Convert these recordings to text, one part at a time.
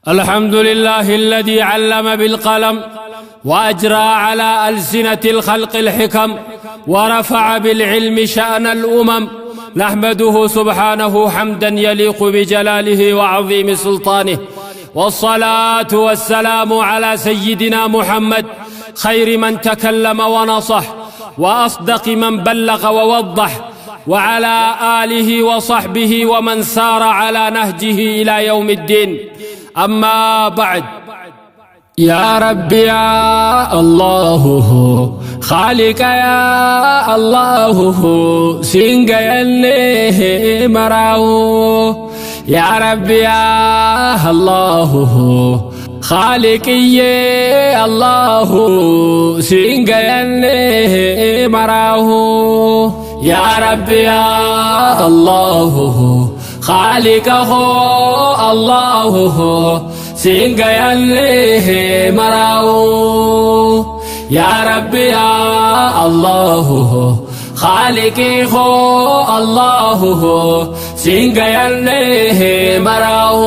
الحمد لله الذي علم بالقلم وأجرى على ألسنة الخلق الحكم ورفع بالعلم شأن الأمم. نحمده سبحانه حمدا يليق بجلاله وعظيم سلطانه، والصلاة والسلام على سيدنا محمد خير من تكلم ونصح وأصدق من بلغ ووضح، وعلى آله وصحبه ومن سار على نهجه إلى يوم الدين. أما بعد، يا رب يا الله خالق يا الله سنجيني مراو، يا رب يا الله خالقي الله سنجيني مراو، يا رب يا الله خالقه الله سنجيني مراو، يا رب يا الله خالقه الله سنجيني مراو.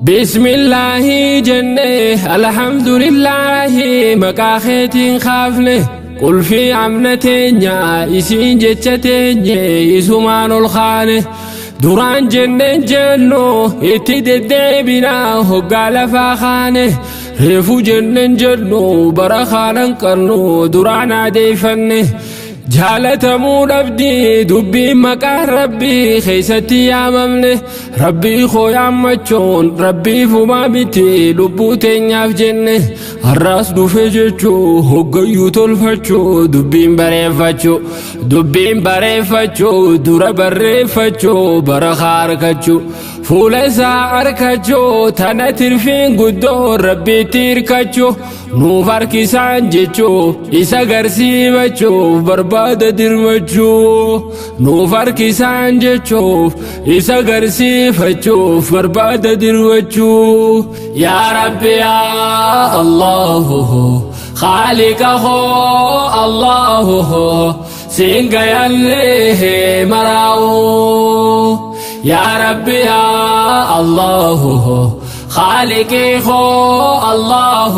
بسم الله جنة الحمد لله مكاختين خافنه قل في عمنتين يا إسين جتتين يسومان الخانه duraan jenneen jennu itti deddeebinaa hoggaa lafaa kaane reefu jenneen jennu bara kaanan qabnu duraan adeeffanne jaalatamuu dhabdii dubbiin maqaan rabbii keessatti yaamamne rabbii koo yaammachuun rabbii fumaa miti lubbuu teenyaaf jenne har'aas dhufe jechuu hoggayyuu tolfachuu dubbiin bareeffachuu dubbiin bareeffachuu dura barreeffachuu bara harkachuu fuula isaa harkachuu tana tirfiin guddoo rabbiitti hirkachuu nuuf harkisaan jechuu isa garsiifachuuf barbaada dirmachuu nuuf harkisaan jechuuf isa garsiifachuuf barbaada dirmachuu. Yaa Rabbi yaa Allahu خالقه الله سنجيني مراو، يا رب يا الله خالقه الله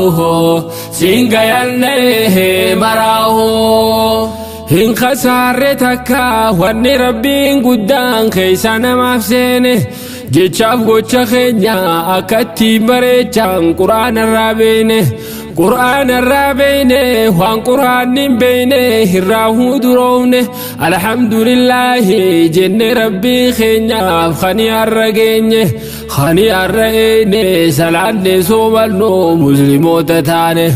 سنجيني مراو. Hin khasaarre takka wanni rabbiin guddaan keessa namaaf seene jechaaf gocha keenya akkatti bareechaan quraana irraa beene quraana irraa beene waan quraanni hin beene irraa huduroofne alhamdulillaahi jenne rabbii keenyaaf kani har'a geenye kani har'a eene salaanne soomannu musliimoota taane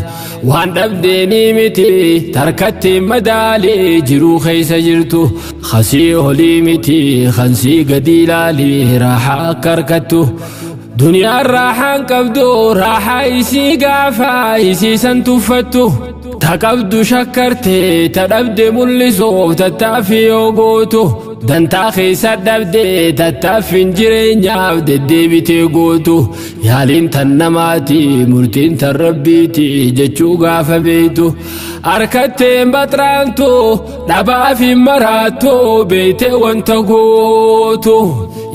waan dhabdeenii miti tarkatti madaalii jiruu keessa jirtu khasii olii miti kansii gadi ilaalii raaxaa akka harkattu duniyaan raaxaan qabdu raaxaa isii gaafa isii san tuffattu ta qabdu shakkarte ta dhabde mul'isuuf tattaaffii yoo gootu dantaa keessa dhabde tattaaffiin jireenyaaf deddeebitee gootu yaaliin tan namaati murtiin tan rabbiiti jechuu gaafa beeytu harkatteen baxraantu dhabaaf hin maraattu beeyte wanta gootu.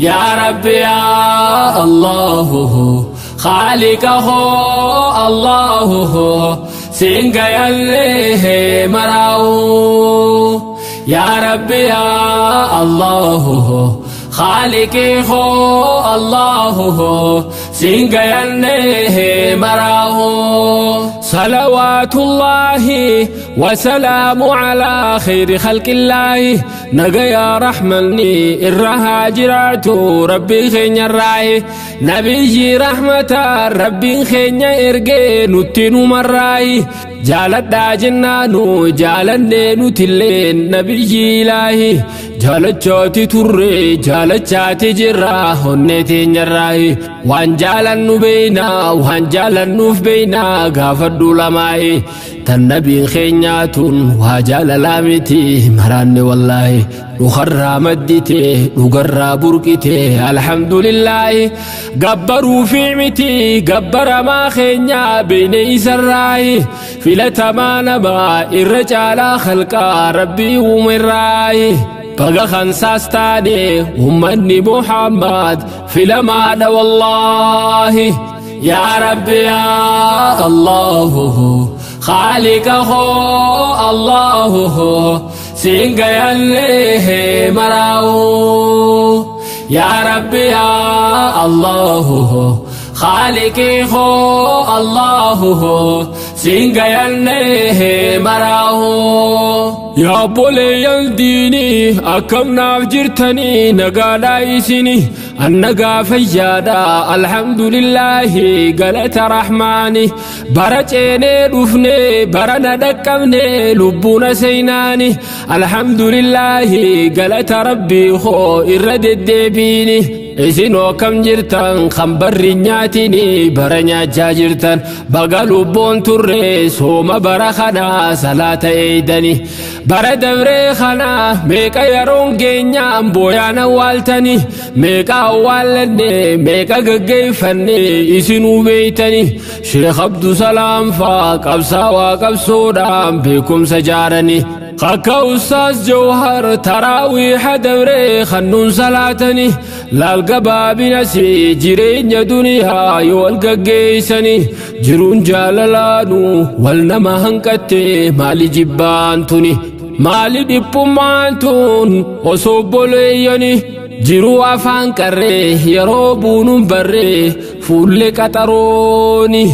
Yaa Rabbi yaa Allahu خالقه الله سنجيني مراو، يا رب يا الله خالقه الله سنجيني مراو. صلوات الله وسلام على خير خلق الله نجا رحمني الرهاجرات ربي خين الراي نبي رحمة ربي خين إرجع نتنو مراي جالت جنانو جالني نتلين نبي إلهي jaalachaati turre jaalachaati jirra onnee teenyarraayi waan jaalannu beeynaa waan jaalannuuf beeynaa gaafadhu lamaayi tan nabiin keenyaatun waa jaalalaa miti maraanne wallaahi dhukarraa maddite dhugarraa burqite alhamdulillaahi gabbaruu fi miti gabbaramaa keenyaa beeyne isarraayi filatamaa namaa irra caalaa khalqaa rabbii uumerraayi. Baga kansaas taane ummanni Muhammad filamaadha wallaahi. Yaa Rabbi yaa Allahu Khaaliqa koo Allahu siin gayallee maraa'u. Yaa Rabbi yaa Allahu Khaaliqii koo Allahu siin gayallee maraa'u. Yaa obboleeyyan diinii akkam naaf jirtanii nagaadhaa isini annagaa fayyaadha alhamdulillaahi galata rahmaani bara ceenee dhufne bara na dhaqqabne lubbuuna seynaani alhamdulillaahi galata rabbii koo irra deddeebiini. Isinoo akkam jirtan kan barri nyaatini bara nyaachaa jirtan baga lubbuun turre sooma bara kanaa salaata eeydani bara dabree kanaa meeqa yeroon geenyaan booyaan awwaaltani meeqa awwaallanne meeqa gaggeeffanne isinuu beeytani Sheekh Abdusalaam faa qabsaawaa qabsoodhaan beekumsa jaarani Akka Ustaaz Jawhar taraawiiha dabree kannuun salaatani laal gabaabinasi jireenya duniyaa yoo wal gaggeessani jiruun jaalalaanu wal nama hanqatte maali jibbaan tuni maali dhiphummaan tun osoo obboleeyyani jiruu afaan qarree yeroo buunuun barree fuullee qaxarooni.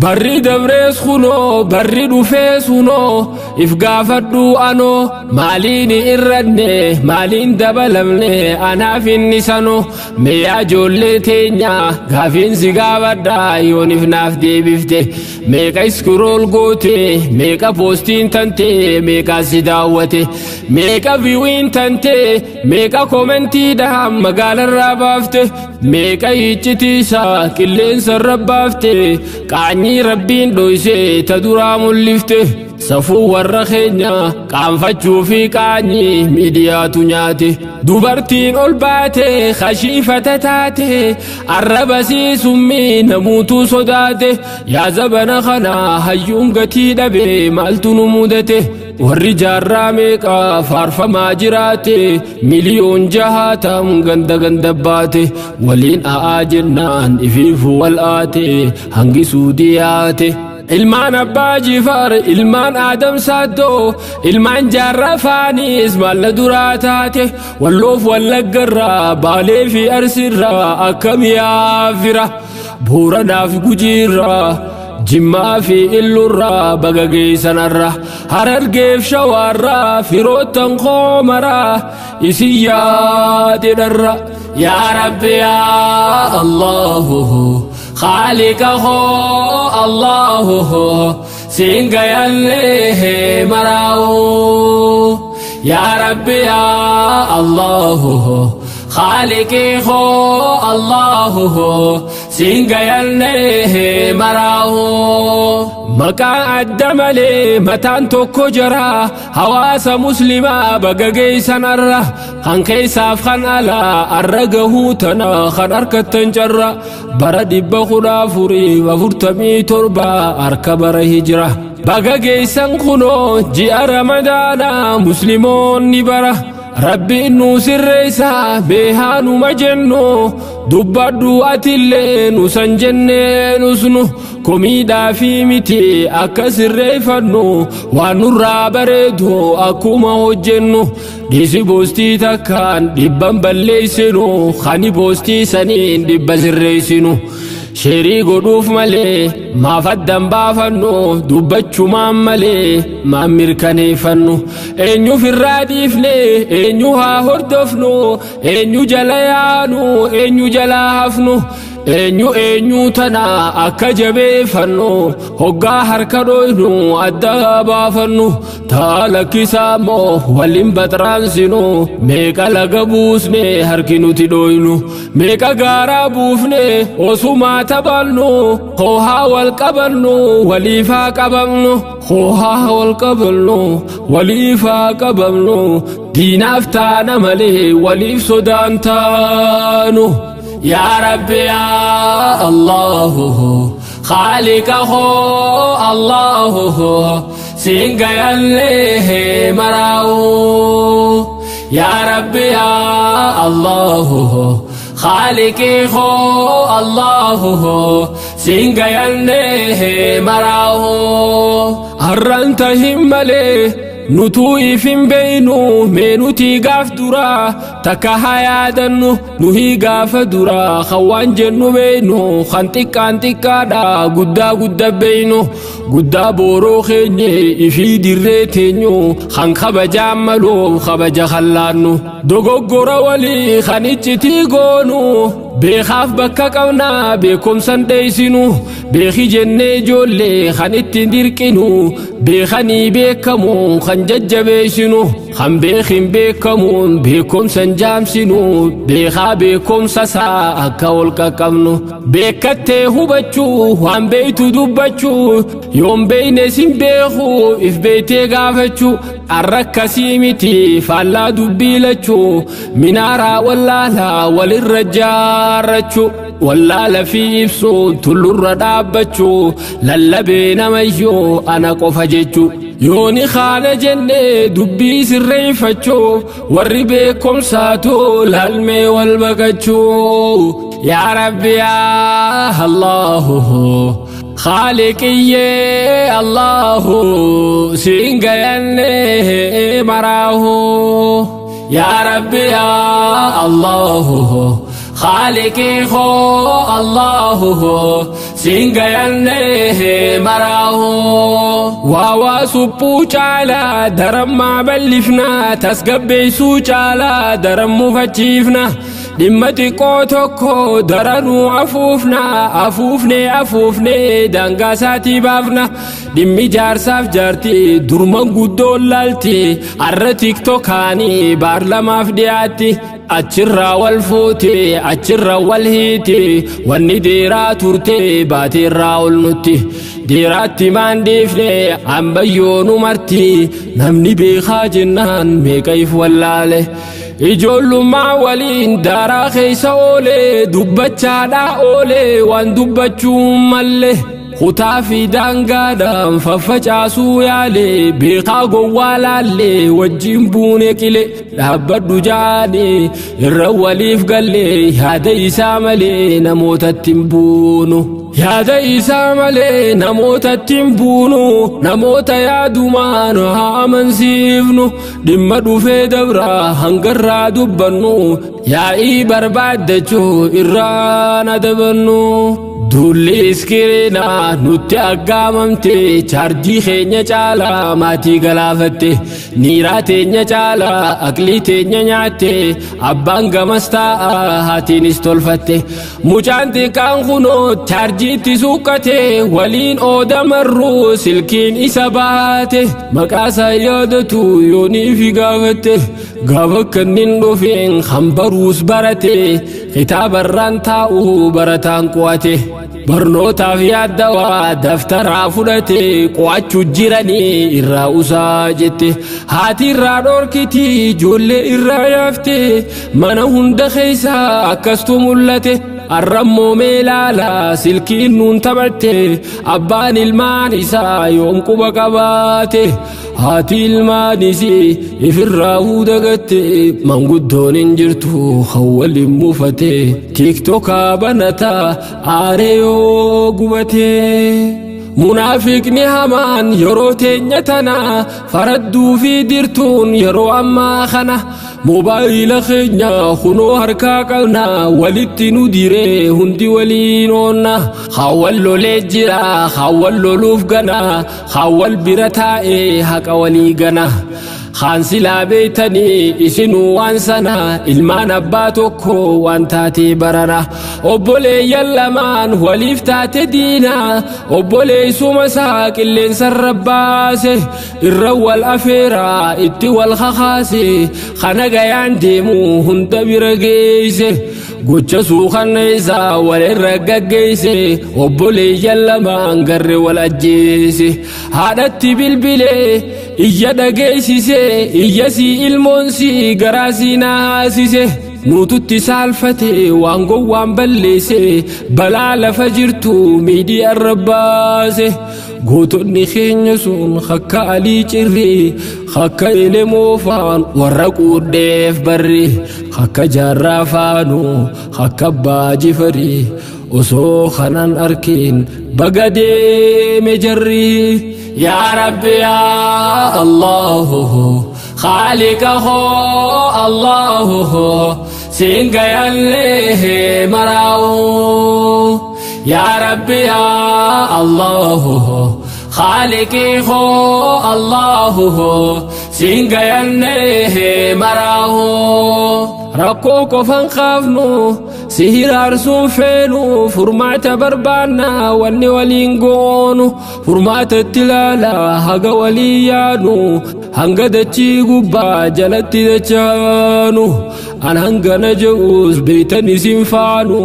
Barri dabrees kunoo barri dhufees kunoo if gaafadhu anoo maaliin irranne maaliin dabalamne anaaf inni sanoo mee ijoollee teenya gaafiin si gaafadha yoonif naaf deebifte meeqa iskirool goote meeqa poostiin tante meeqa si daawwate meeqa viiwiin tante meeqa koomentiidhaan magaalarraa baafte meeqa iccitiisaa qilleensarra baafte qaanyii rabbiin dhoysee ta duraa mul'ifte safuu warra keenya qaanfachuu fi qaanyii miidiyaatu nyaate dubartiin ol baate kashiifata taate arraba summii namuutu sodaate yaa zabana kana hayyuun gatii dhabe maaltu nu mudate warri jaarraa meeqa faarfamaa jiraate miliyoon jahaatam ganda ganda baate waliin a'aa jennaan ifiifu wal aate hangisuu diyaate. Ilmaan abbaa jifaar ilmaan aadam saaddoo ilmaan jaarraa faanis maalla duraa taate walloof wallaggarraa baalee fi arsiirraa akkam yaafira booranaaf gujiirraa jimmaa fi illurraa baga geessanarra harargeef shawaarraa firoottan koomaraa isin yaadedharra. Yaa Rabbi yaa Allahu Khaaliqa koo Allahu siin gayallee maraa'u. Yaa Rabbi yaa Allahu Khaaliqii koo Allahu siin gayallee maraa'u. Maqaa adda malee mataan tokko jara hawaasa muslimaa baga geessanarra kan keessaaf kan alaa arra gahuu tana kan harkattan carra bara 1447 harka bara hijira baga geessan kunoo ji'a ramadaanaa musliimoonni bara rabbiin nu sirreessa beehaanuma jennu dubbadhu atillee nu san jennee nusnu komiidhaa fi miti akka sirreeffannu waan nurraa bareedu akkuma hojjennu dhiisi boostii takkaan dhibban balleessinu kani boostii saniin dhibba sirreessinu sheerii godhuuf malee maaf addan baafannu dubbachumaan malee maan mirkaneeffannu eenyuuf irraa dhiifne eenyu haa hordofnu eenyu jala yaanu eenyu jala hafnu eenyu eenyu tana akka jabeeffannu hoggaa harka dhoynu adda baafannu taa lakkisaa immoo waliin baxraansinu meeqa laga buusne harki nuti dhoynu meeqa gaaraa buufne osumaa taphannu hoohaa wal qabannu waliifaa qabamnu hoohaa wal qabannu waliifaa qabamnu diinaaf taana malee waliif sodaan taanu. Yaa Rabbi yaa Allahu Khaaliqa koo Allahu siin gayallee maraa'u. Yaa Rabbi yaa Allahu Khaaliqii koo Allahu siin gayannee maraahu. Har'aan tahin malee nutuu if hin beeynu, mee nutii gaaf duraa takka haa yaadannu. Nuhii gaafa duraa kan waan jennu beeynu, kan xiqqaan xiqqaadha guddaa guddaa beeynu, guddaa booroo keenye ifii dirree teenyu, kan kabajaan maluuf kabaja kallaannu, dogoggora walii kan iccitii goonu, beekaaf bakka qabnaa beekumsan dheeysinu, beeki jennee ijoollee kan ittiin dirqinu, beekanii beekamu kan jajjabeessinu, kan beekin beekamuun beekumsan jaamsinu, beekaa beekumsa isaa akka ol qaqqabnu, beekattee hubachuu waan beeytu dubbachuu, yoon beeyne sin beeku if beeytee gaafachuu. Arra akkasii miti, faallaa dubbii lachuu minaaraa wallaalaa walirra jaarrachuu, wallaala fi ibsuu tullurra dhaabbachuu, lallabee namayyuu ana qofa jechuu. Yooni kaana jennee dubbii sirreeffachuu, warri beekumsaatu laalmee wal baqachuu. Yaa Rabbi yaa Allahu Khaaliqiyyee Allahu siin gayannee maraahu. Yaa Rabbi yaa Allahu Khaaliqii koo Allahu siin gayannee maraahu. Waa suphuu caalaa darammaa bal'ifnaa, tasgabbeessuu caalaa daran mufachiifna, dhimma xiqqoo tokko daranuu afuufna, afuufnee afuufnee daangaa isaatii baafna. Dhimmi jaarsaaf jaartii durman guddoon laalti, arra TikTokaanii baarlamaaf dhiyaatti, achirraa wal fuute achirra wal hiiti. Wanni deeraa turte baateerraa ol nutti deeraatti maan dhiifne ambayyoonu marti. Namni beekaa jennaan meeqa if wallaale, ijoollummaa waliin daaraa keessa oolee dubbachaadhaa oolee waan dubbachuu malle, kutaa fi daangaadhaan faffacaasuu yaale, beekaa gowwaa laallee wajjin buune qile dhaabbadhu jaanii irra waliif gallee, yaada isaa malee namootatti hin buunu. Yaada isaa malee namootatti hin buunu, namoota yaadumaan haa amansiifnu. Dhimma dhufee dabraa hangarraa dubbannu, yaa'ii barbaaddachuu irraan adabannu. Duulli iskiriinaa nutti aggaamamte, chaarjii keenya caalaa maatii galaafatte, niiraa teenya caalaa aqlii teenya nyaatte. Abbaan gamas taa'a, haatiinis tolfatte, mucaan xiqqaan kunoo chaarjiitti suuqqate, waliin oodamarruu silkiin isa baate, maqaasaa yaadatu yoonii fi gaafatte. Gaafa kannin dhufeen hambaruus barate, kitaabarraan taa'u barataan qo'ate, barnootaaf yaaddawaa daftaraa fudhate, qo'achuu jiranii irraa usaa jette. Haati irraa dhorkiti, ijoollee irraa yaafte, mana hunda keessaa akkastu mul'ate. Arrammoo meelaala silkiin nuun taphatte, abbaan ilmaan isaa yoom quba qabaate, haati ilmaanis ifirraa dagatte, manguddoon hin jirtu kan waliin muufate, TikTokaa banataa aaree yoo gubate. Munaafiqni hamaan yeroo teenya tana faradduu fi dirtuun yeroo ammaa kana moobaayila keenya kunoo harkaa qabna, walitti nu diree hundi waliin oonna. Haawwan lolee jira, haawwan loluuf gana, haawwan bira taa'ee haqa walii gana. Haan silaa beeytanii isinuu waan sana, ilmaan abbaa tokko waan taatee barana, obboleeyyan lamaan waliif taate diina, obboleessuma isaa qilleensarra baase, irra wal afeeraa itti wal kakaase, kana gayaan deemu hunda bira geeyse, gocha suukanna isaa walirra gaggeeyse, obboleeyyan lamaan garre wal ajjeese. Haadhatti bilbilee iyya dhageessise, iyya sii ilmoon sii garaa sii naasise, nuututti saalfate waan gowwaan balleesse, balaa lafa jirtu miidiyaa irra baase. Gootonni keenya sun akka Alii Cirrii, akka Elemoo faan warra quudheef barri, akka Jaarraa faanu, akka Abbaa Jifarii, osoo kanan arkin baga deeme jarri. Yaa Rabbi yaa Allahu Khaliqa hoo Allahu siin gayallee maraa'u. Yaa Rabbi yaa Allahu Khaliqi hoo Allahu siin gayallee maraa'u. Rakkoo qofan kaafnu si hiraarsuun feenu, furmaata barbaanna wanni waliin goonu, furmaata itti ilaala haga walii yaanu, hanga dachii gubbaa jalatti dachaanu. An hangana je'us beeytan isin faanu,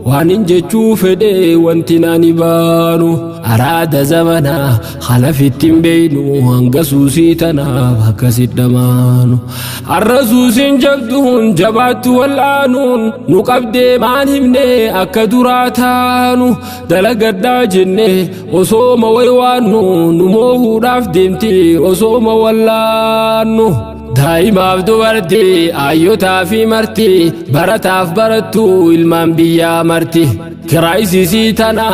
waan hin jechuu fedhe wanti nani baanu. Araada zamana kalafitti hin beeynu, hanga suusii tanaaf akkasit dhamaanu. Har'a suusiin jabduun jabaattu wal'aanuun nu qabdee maan himne akka duraa taanu, dalagadhaa jenne osooma waywaannu nu moohuudhaaf deemti osooma wallaannu. Daa'imaaf dubartii, ayyotaa fi marti, barataaf barattuu, ilmaan biyyaa marti. Kiraayisisii tana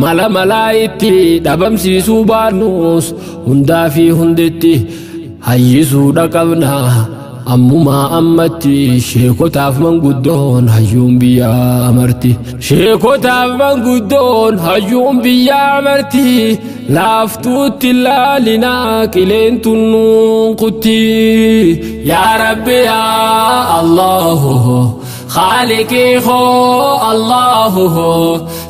mala malaa itti dhabamsiisuu baannus hundaa fi hundetti hayyisuudha qabna. Ammumaa ammatti sheekotaaf manguddoon hayyuun biyyaa marti. Sheekotaaf manguddoon hayyuun biyyaa marti. Laaftuutti laalinaa qileen tunnuun kutti. Yaa Rabbi yaa Allahu Khaliqii hoo Allahu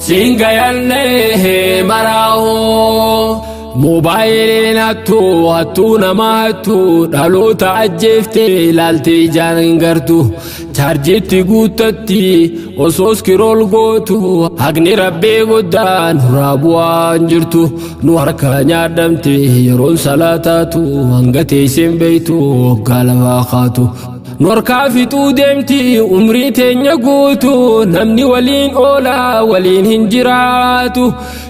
siin gayallee maraa'u. Moobaayiliin hattuu hattuu nama hattuu, dhaloota ajjeeftee ilaaltee ijaan hin gartu. Chaarjiitti guuttatti osoo scroll gootu, haqni rabbii guddaan nurraa bu'aan jirtu. Nu harkaa nyaadhamte yeroon salaataatu, hanga teesseen beeytu waggaa lafaa kaatu. Nu harkaa fixuu deemti umrii teenya guutu, namni waliin oolaa waliin hin jiraatu.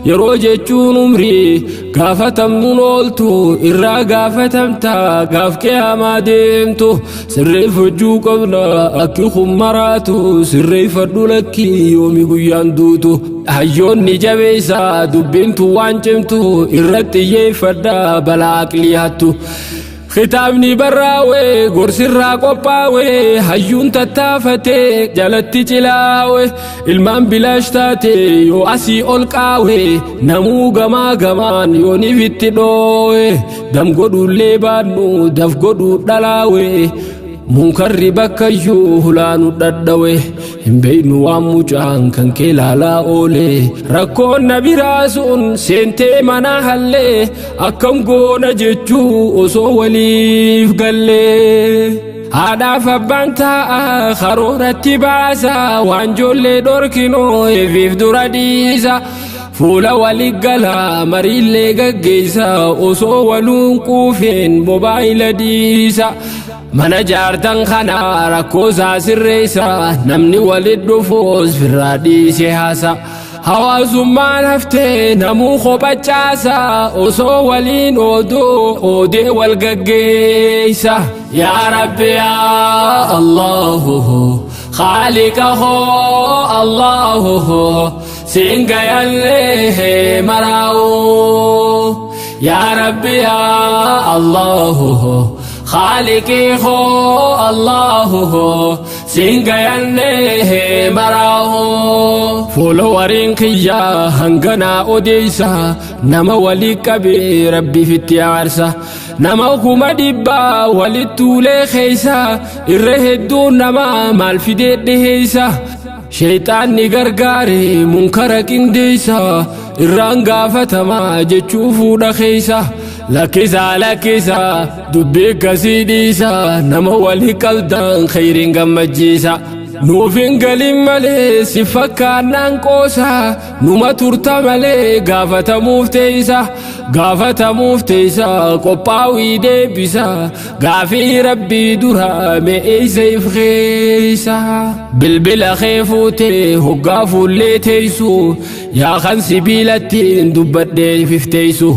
Yeroo jechuun umrii gaafatamnuun ooltu, irraa gaafatamta gaaf qiyaamaa deemtu. Sirreeffachuu qabna akki kun maraatu, sirreeffadhu lakkii yoomi guyyaan duutu. Hayyoonni jabeessa dubbintu waan cimtu, irratti xiyyeeffadha balaa aqlii hattu. Kitaabni barraa'e gorsirraa qophaa'e, hayyuun tattaafatee jalatti cilaawe, ilmaan bilaash taate yoo asii ol qaawe, namuu gamaa gamaan yooniif itti dhoowe, dam godhuullee baannu daf godhuu dhalaawe. Munkarri bakkayyuu hulaanu dhadhawe, hin beeynu waan mucaan kan kee laalaa oole. Rakkoon na biraa sun seentee mana hallee, akkam goona jechuu osoo waliif gallee. Haadhaaf abbaan taa'a karooratti baasa, waan ijoollee dhorkinoo eefiif dura dhiisa. Fuula walii gala mariillee gaggeessa, osoo waluun quufeen mobaayila dhiisa. Mana jaartan kana rakkoo isaa sirreessa, namni walit dhufuus firraa dhiise haasa. Hawaasummaan haftee namuu kophachaasa, osoo waliin ooduu oodee wal gaggeessa. Yaa Rabbi yaa Allahu Khaliqa hoo Allahu siin gayallee maraa'u. Yaa Rabbi yaa Allahu Khaliqi hoo Allahu siin gayallee maraa'u. Followeriin kiyyaa hanganaa odeessa, nama walii qabee rabbiif itti aarsa. Nama 100,000 walitti tuulee keessa, irra hedduun nama maal fidee dhiheessa. Sheexaanni gargaare munkara qindeessa, irraan gaafatamaa jechuu fuudha keessa. Lakkisaa lakkisaa dubbii akkasii dhiisa, nama walii qabdan khayriin gammachiisa. Nuuf hin galin malee si fakkaannaan qoosa, numa turta malee gaafatamuuf teessa, gaafatamuuf teessa, qophaa'ii deebisa gaafii rabbii dura me'eessa if keessa. Bilbila kee fuutee hoggaa fuullee teessu, yaa kan sibiilattiin dubbadhee ifteessu.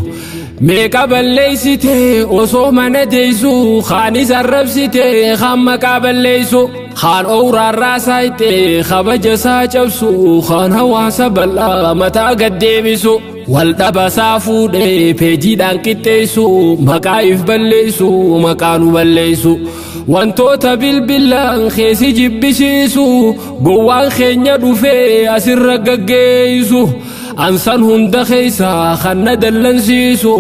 Meeqa balleessite osoo mana teessu, kaanis arrabsite, kaan maqaa balleessu, kaan owraarraa saayite kabaja isaa cabsu, kaan hawaasa bal'aa mataa gad deebisu, wal dhabasaa fuudhee peejiidhaan qixxeessu, maqaa if balleessu, maqaa nu balleessu. Wantoota bilbilaan keessi jibbisiisu gowwaan keenya dhufee asirra gaggeessu. Ansan hunda keessa kan na dallansiisu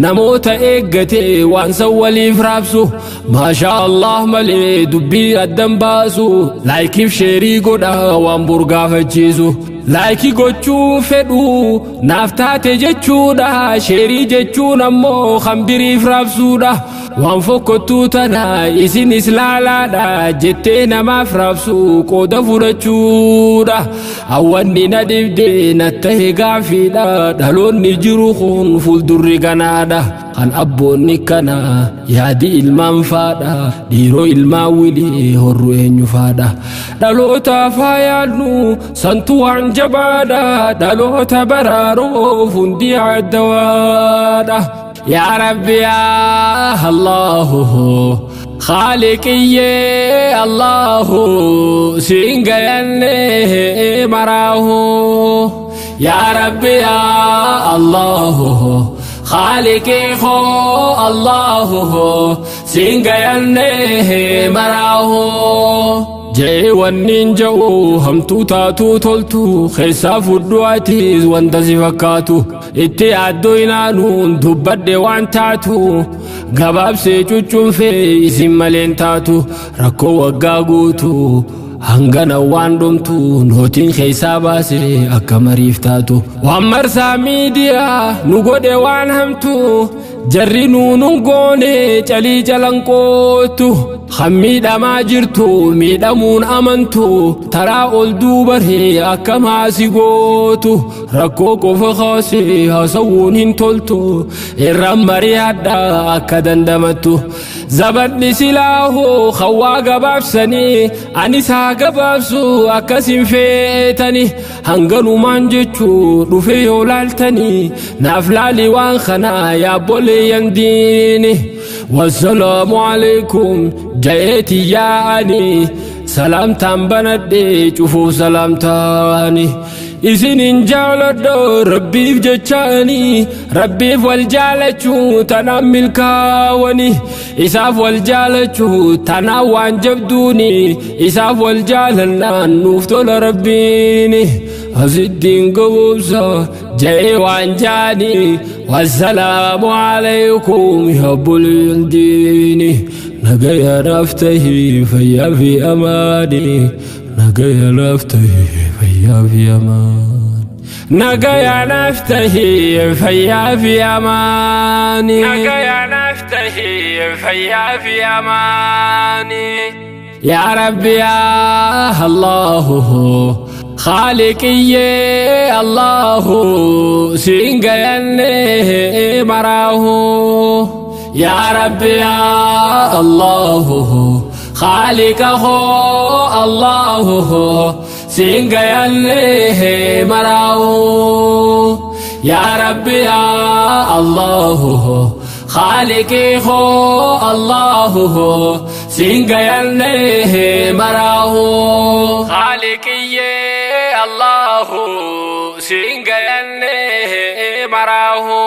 namoota eeggate waan san waliif raabsu, maashaa Allah malee dubbii addan baasu, laayikiif sheerii godha waan burgaafachiisu. Laayikii gochuu fedhu naaf taate jechuudha, sheerii jechuun ammoo kan biriif raabsuudha. Waan fokkottuu tana isinis laalaadha jettee namaaf raabsu qooda fudhachuudha. Hawwanni na dhibde na tahe gaafiidha, dhaloonni jiru kun fuuldurri ganaadha. Kan abboonni kana yaadi ilmaan faadha, dhiiroo ilmaan wilii horru eenyu faadha. Dhalootaaf haa yaadnu, santu waan jabaadha, dhaloota baraaruuf hundi addawaadha. Yaa Rabbi yaa Allahu Khaaliqiyyee Allahu siin gayanne maraahu. Yaa Rabbi yaa Allahu Khaaliqii koo Allahu siin gayanne maraahu. Jee wanniin ja'u hamtuu taatuu toltu keessaa fudhu atiis wanta si fakkaatu, itti yaaddoo inaanuun dubbadhe waan taatu gabaabsee cuccunfee isin maleen taatu. Rakkoo waggaa guutu hangana waan dhumtu nootiin keessaa baase akka mariif taatu. Waan marsaa miidiyaa nu godhe waan hamtu jarri nuunun goone calii calanqootu, kan miidhamaa jirtu miidhamuun amantu, taraa ol duubaree akka maasi gootu. Rakkoo qofa kaasee haasawuun hin toltu, irraan mari'adha akka dandamattu. Zabadni silaahoo hawaa gabaabsanii anis haa gabaabsu akkasin feetani, hanganumaan jechuu dhufe yoo laaltanii naaf laali waan kanaa yaabboleeyyan diini. Wassalaamu alaikum jayeeti yaa'ani, salaamtaan banadhe cufuuf salaamtaani. Isinin jaaladha rabbiif jechaani, rabbiif wal jaalachuu tanaan milkaawani, isaaf wal jaalachuu tanaan waan jabduuni, isaaf wal jaalannaan nuuf tola rabbiini. Asittiin gaboobsa ja'ee waan jaani. Wassalaamu alaykum yaabboleeyyan diini, nagaya naaf tahi fayyaa fi amaani, nagaya naaf tahi fayyaa fi amaani, nagaya naaf tahi fayyaa fi amaani, nagaya naaf tahi fayyaa fi amaani. Yaa Rabbi yaa Allahu Khaaliqiyyee Allahu siin gayanne maraahu. Yaa Rabbi yaa Allahu Khaaliqa koo Allahu siin gayanne maraahu. Yaa Rabbi yaa Allahu Khaaliqii koo Allahu siin gayanne maraahu. Khaaliqiyyee Allahu siin gayanne maraahu.